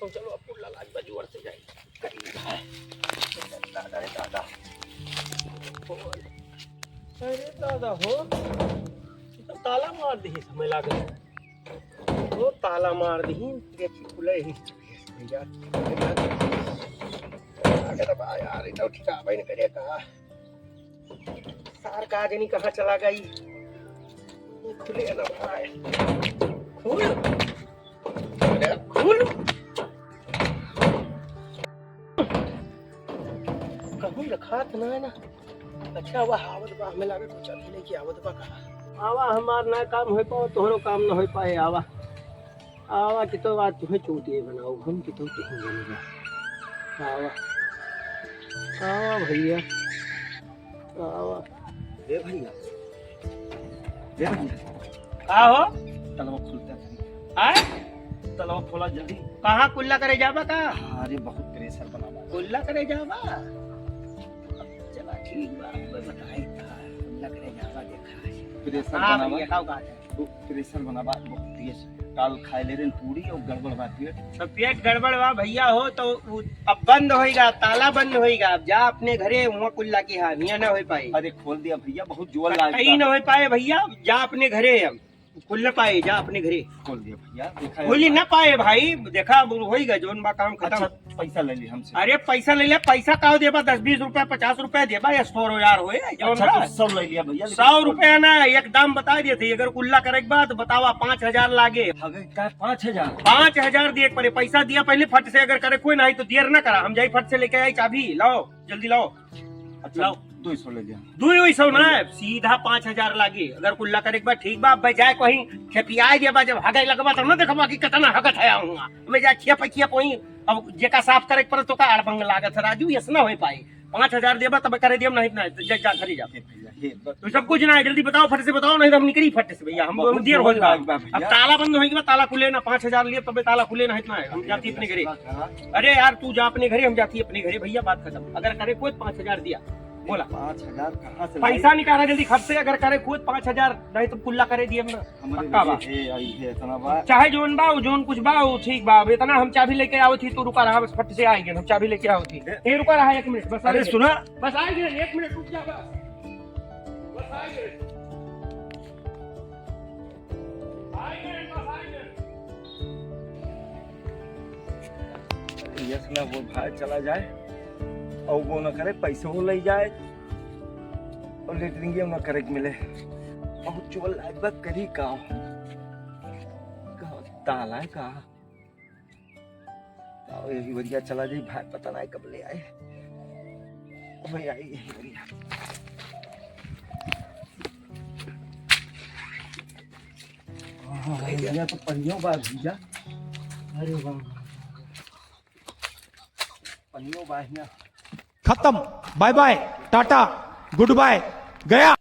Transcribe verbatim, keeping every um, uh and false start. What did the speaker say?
तो चलो, अब कुल्ला लाग बा, जोर से जाई। कहीं है। दादा रे दादा। अरे दादा हो, ये तो ताला मार दिहिस, हमें लागत है। वो ताला मार दिहिस, देखी खुले ही। भैया, अरे बा यार, ये तो ठिकाबे न करे का। सार का जनी कहाँ चला गई? ये खुले ना भाई। खुल। अरे खुल। कहूँ रखात ना है ना। अच्छा, वह आवत बा, हमें लागे कुछ अभी लेके आवत बा कहाँ। आवा, हमार ना काम हो पाओ, तोहरो काम ना हो पाए। आवा, आवा, कि तो आज तुम्हें चूतिए बनाओ, हम कि तो तुम्हें बनेगा। आवा, आवा भैया, आवा। ए भैया, ए भैया। का हो? तलवा खोलता है। आय? तलवा खोला जल्दी। कहाँ कुल्ला करे जाबा का? अरे बहुत प्रेशर बना बा। कुल्ला करे जाबा? चला ठीक बा, अब बताई था। कुल्ला करे जाबा देखा। प्रेशर हाँ बना बा। भैया, का बात है? वो प्रेशर बना बा, बहुत तेज। काल खाए ले रहे पूरी और गड़बड़ बा पेट। तो पेट गड़बड़ बा भैया हो, तो उ अब बंद होइगा, ताला बंद होइगा। अब जा अपने घरे, वहाँ कुल्ला की हानि ना हो पाई। अरे खोल दिया भैया, बहुत जोर लागता। कहीं ना हो पाए भैया, जा अपने घरे। हम खुल ना पाए, जा अपने घरे। खोल दिया भैया, देखा खोली ना पाए भाई, देखा अब होइगा, जोन बा काम खत्म। अच्छा, पैसा ले ली हमसे। अरे पैसा ले ले, पैसा का देबा, दस बीस रुपया, पचास रुपया देबा, या सौ यार होए, जौन अच्छा, बा। तो सब ले लिया भैया, लेकिन सौ रुपया ना, एक दाम बता देते, अगर कुल्ला करे के बाद बतावा, पाँच हजार लागे। हगे का पाँच हजार? पाँच हजार दिए के पड़े, पैसा दिया पहले फट से, अगर करे कोई नहीं तो देर ना करा, हम जाई फट से लेके आई चाबी, लाओ, जल्दी लाओ। अच्छा, लाओ। दो सौ ले लिया। दो ही सौ ना, सीधा पाँच हजार लागी। अगर कुल्ला करे के बाद ठीक बा, अब जाए कहीं खेपियाए देबा, जब हगे लगबा तब ना देखबा कि कितना हगत है आऊँगा। मैं जाए खेप खेप वहीं, अब जेका साफ करे के पड़त तो का अड़बंग लागत है राजू, ऐसे ना हो पाए। पाँच हजार देबा तब करे दियम, नहीं तो नहीं, जा, जा घरे जा। हे भैया, हे बस। तो सब कुछ ना है, जल्दी बताओ, फट से बताओ, नहीं तो हम निकली फट से भैया, हम बहुत देर हो जोर गया। लाग बा भैया। अब ताला बंद होइगा, ताला खुले ना, पाँच हजार लिए तबे ताला खुले ना, इतना है, हम जाती अपने घरे। अरे यार, तू जा अपने घरे, हम जाती अपने घरे भैया, बात खत्म। अगर करे कोई पाँच हजार दिया, बोला। पाँच हजार कहाँ से पैसा लाई? निकाला जल्दी घर से, अगर करे खुद पाँच हजार, नहीं तो कुल्ला करे दिए हम ना। हमारे पक्का बा। लगे है, आई है, इतना बा। चाहे जोन बा, वो जोन कुछ बा, वो ठीक बा। अब इतना हम चाबी लेके आवत ही, तू रुका रहा, बस फट से आएंगे, हम चाबी लेके आवत ही। ए, ए, रुका रहा एक मिनट, बस अरे आएंगे। सुना। बस आएंगे, एक मिनट रुक जा बस। बस आएंगे। आएंगे, बस आएंगे। यस ना वो भाई चला जाए और वो ना करे, पैसे वो ले जाए और लेटरिंग ये ना करे के मिले। बहुत चोर लाग बा, करी का? का ताला है का? का यही बढ़िया चला जाए भाई, पता नहीं कब ले आए। भाई आई यही बढ़िया। हाँ, भैया तो पनियो बा भैया। अरे वाह। पनियो बा हियाँ। खत्म, bye bye, tata, goodbye, गया।